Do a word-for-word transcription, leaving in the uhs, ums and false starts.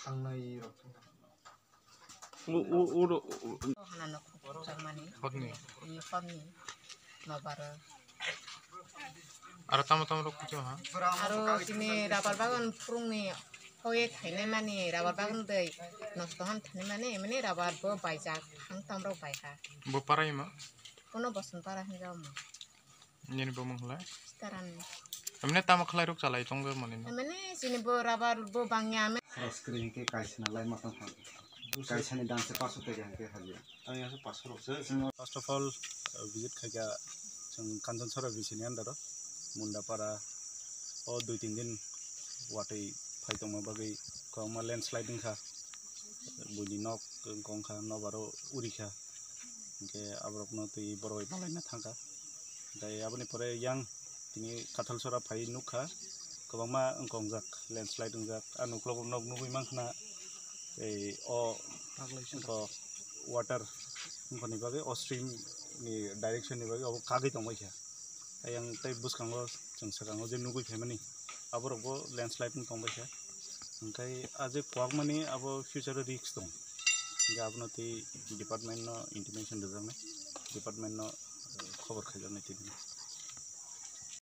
Thangnai rok. O, o, o, o, o. Hana nok hotni. Ni hotni. Nobaro. Aro tamo tamo rok kuchung ha? Aro chini rabar bagan phurungni hoye thainai mani rabar bagan dei nosto han thainai mani emani rabar bo baijak thang tam rok bai ha. Bo parai ma? Kono boson para hinjao mo. Nini bumung hwlai? Sitaran. Emne tamo khlai rok chalai tonggo mani no? Emne chini bo rabar bo bangya ame. Khorok kwrwi hwnkhe kaisa na lai ma tong kha. Kaisa ni dam se paso tega hwnkhe hajia. Ang yang paso rok se. First of all, uh, visit khaika chwng Kanchan Sora V C ni under o Mundapara o dui tin din watwi phai tongma bagwi kwbangma landslide wngkha. Buini nok wngkha, nobaro urikha. Hwnkhe aborokno twi borok bai malaina thangkha. Tei aboni pore yang tini Kathalsora phai nukha, kwbangma wngkha wngjak, landslide wngjak. A nuklogo nok nugwi mankha na, tei o wngkha water wngkhani bagwi, o stream ni direction ni bagwi obo kagwi tongbaikha. Ayang tei bwskango chwng swkango je nugwi phaimani, aborokbo landslide wng tongbaikha. Hwnkhe a je kwakmani abo future o risk tong. Hwnkhe abono tei department no intimation rwjaknai, department no, eh, khobor khaijaknai tini.